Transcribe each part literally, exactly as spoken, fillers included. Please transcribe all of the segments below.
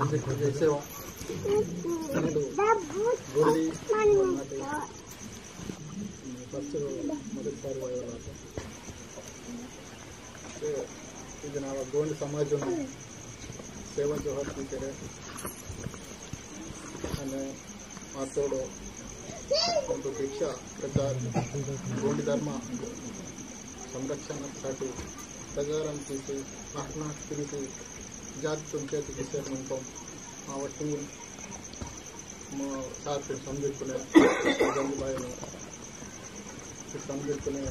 जय सेवा। गोंडी, first मोदटिसारी वायवल आता। ते इद नावा गोंडी समाजन सेवा जोहार कीतेर। अने मातोड़ो उनको दीक्षा प्रचार गोंडी धर्म संरक्षण साठी प्रचारम कीसी आत्मा कीसी जात तुमके कीसी मंतोम। मावा team मो साथ समझे कुने, गंगू भाई ने समझे कुने,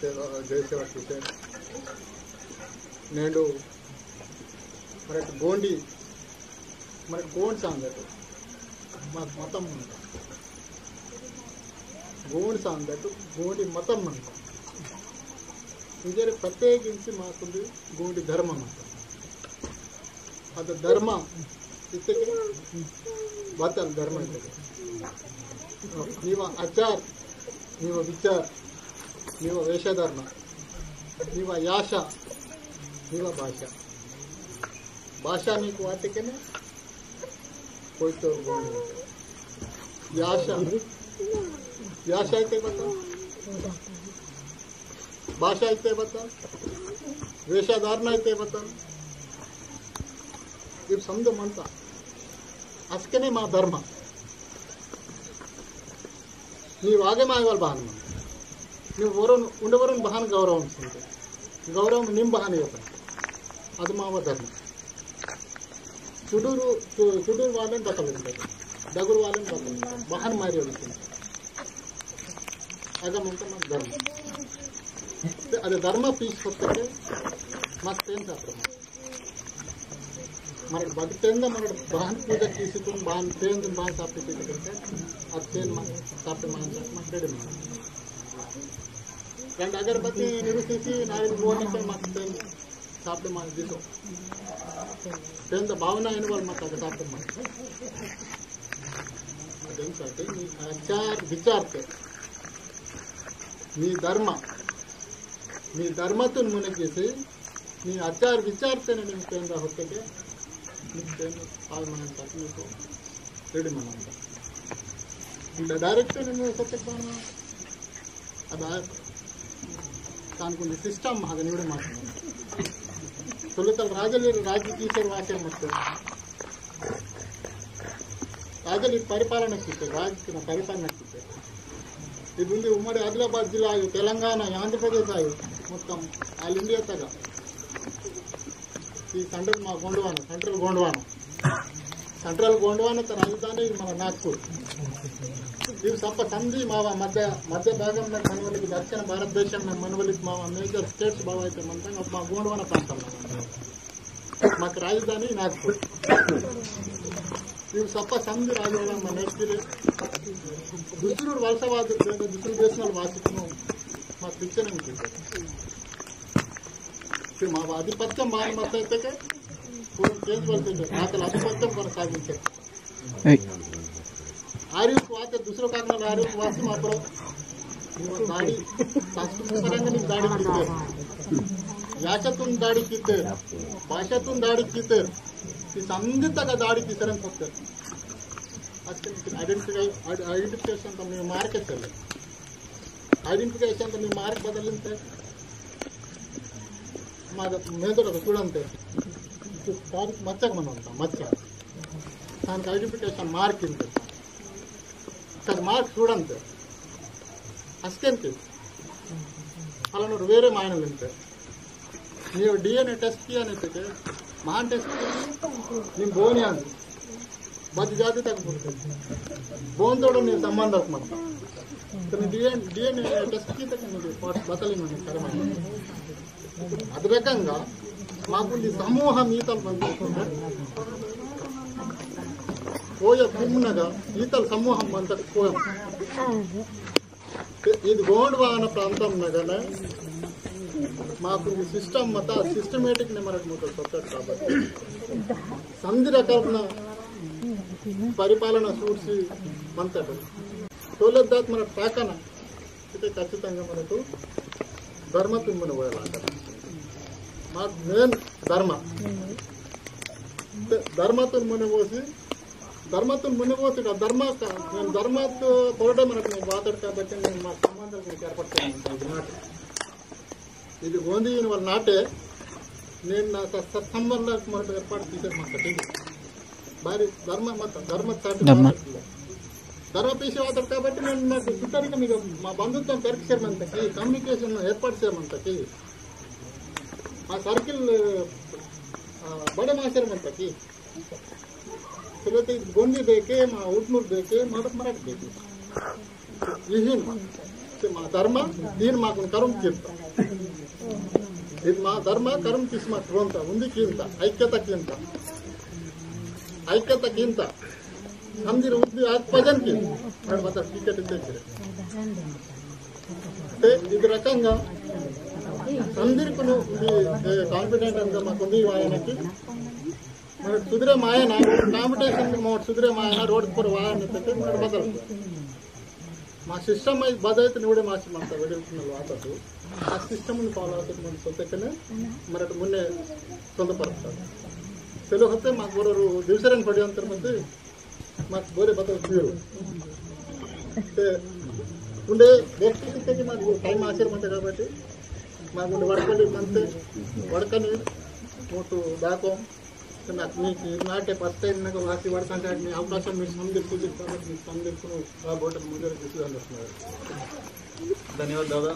सेवा, जय सेवा कीसी। नेंडू मरट गोंडी, मरट गोंड सांगत, म-, मतम मंता। गोंड सांगत, गोंडी मतम मंता। इंजेर प्रत्येकिंची माकुंदी गोंडी धर्म मंता। अद धर्म इत्तेके बतल धर्म इत्तेके। नीवा आचार, नीवा विचार, नीवा वेशधारण, नीवा याशा, नीवा भाषा। भाषा नीकु आतेकेने कोई तो याशा, याशा इत्ते बता। भाषा इत्ते बता, वेशधारण इत्ते बता, इव समझ मनता। अस्केने मा धर्म। नी वागे मायवाल बहान मन। नी वरुण, उंडे वरुण बहान गौरव सुनते। गौरव निम बहान योपन। अद मावा धर्म। चुडूर, चु-, चुडूर वालेन बतल, डगुर वालेन बतल, बहान मारी होती। अगर मन तो मत धर्म। ते अरे धर्म पीस होते के मत पेन सापड़ मत। मर बद पेन दा मर बहान पूजा कीसी तुम बहान पेन तुम बहान सापड़ के करते। अब पेन मत सापड़ मान मत डरे मान। कारण अगरबत्ती निरुसीसी नारियल बोर्ड पर मत पेन सापड़े माने दिसो। तेंदा भावना इनवल मत आगे सापड़े माने। अदेन साटे नी आचार विचार ते। नी धर्म। नी धर्म तुन मुने किसी, नी आचार विचार ते नी तेंदा होते के, नी तेंदा पाल मनान साथ नी को, रेडी मनान साथ। इंदा direct नी होते के बाना। अब आ-, तान कुन system हगन इवड़े मात्र। तोले तल राजले राजकीय सर वाचर मत। राजले परिपालन कीते, राज की परिपालन कीते। इद उंदी उम्मडी आदिलाबाद जिला आयो, तेलंगाना, आंध्र प्रदेश आयो, मोत्तम all India तगा। ई central मा गोंडवाना, central गोंडवाना। Central गोंडवाना त राजधानी मन नागपुर। इव सप्प संधि मावा मध्य, मध्य भागम नग मनवलिक दक्षिण भारतदेशम नग मनवलिक मावा major states बावा इते मंतंग अब मा गोंडवाना प्रांतम नग। माक राजधानी नागपुर। इव सप्प संधि राजवाड़ा मन एस्किले। दुसरू वलसवाद, दुसरू देशनल वासिकनो माक पिक्चर नहीं कीते। ते मावा आधिपत्य मान मत इत्तेके पूर्ण change वलते। आतल आधिपत्य कोनसागिंचे। आर्युक वाते दुसरो काकना आर्युक वासी मात्रो। दाड़ी, संस्कृति परंगा नी दाड़ी कीते। याचतुन दाड़ी कीते। भाषातुन दाड़ी कीते। ई संगीतगा दाड़ी कीते रन सकते। आजकल identify, identification तो मैं मार के चले। Identification तो मी मार्क बदलिंते। माद मेंदो तो चूड़ंते। तारीख मच्चक मनंता, मच्चक। तान identification मार्क इंते। तद मार्क चूड़ंते। अस्केंते। फलानोर वेरे मायनल इंते। नीवु DNA test किया नहीं तो के, महान test किया। नीम बोनी आंद। बद जाति तक बोलते। बोन तोड़ो नी संबंध रख मत। तो नी DNA, DNA test की तक नी पार्ट बतली मने कर्म। अद रकंगा माकुली समूह मीतल मंत। कोय कुमनगा ईतल समूह मंत कोय। ते इद गोंडवाना प्रांतम नगने माकु system मता systematic ने मरक मोदल सोचत काबट्टी संधि रकालना परिपालन सूडसी मंतट तोलदात मन टाकना इते खच्चितंगा मनकु धर्म तुंबन वयलागत। माकु main धर्म। ते धर्मतुन मुने वोसी, धर्मतुन मुने वोसी का धर्म का, धर्मत तोड़े मनक मैं बातड़ का बच्चन मैं मा संबंध में क्या पड़ता है, मा इदि गोंदी इन वाला नाटे, नेन ना स-, सत्संबंध मरट एर्पाटु कीसेर मंता, ठीक है। बारी धर्म मत, धर्म साटी धर्म। धर्म पीसी वातर काबट्टी नेन ना सुतारी का मीक मा बंधुत्वम पेरकसेर मंता की, communication एर्पाटु सेर मंता की, मा circle, आ, बड़े मासेर मंता की। चलो ते गोंदी बेके, मा उटनूर बेके, मा मरट बेके। इहिन, ते मा धर्म, दीन माकुन करुम किंता। इद मा धर्म करुम किस्मत रोंता, उंदी किंता, ऐक्यता किंता। ऐक्यता किंता। समदिर उद्दी आत पजन की, मरट बता टिकट ते किरे। ते इद रकंगा, समदिर कुनु, ए, confident अंगा मा कुंदी वायना की, मरट सुधरे मायना, competition मोट सुधरे मायना, रोड पर वायना तक मरट बदल। मा system आई बदलते निवड़े मासी मंता वेड़े उठने वाता तो। आ system ने follow आते मन सोते कने, मरट मुन्ने सोंद परता। चलो होते मा गोरो दिवसरन पड़ी अंतर मते, मा बोले बदल दियो। ते उंडे व्यक्ति कितने की मा time आसेर मंता काबट्टी, मा उंडे वड़कली मंते, वड़कनी, मोटू दाको, ते नाक मीकी नाटे first time नक वासी वड़कन चाट मी अवकाश मी समदिर कुछ करत मी समदिर कुनु आ बोटल मुझे किसी अलग में। धन्यवाद दादा।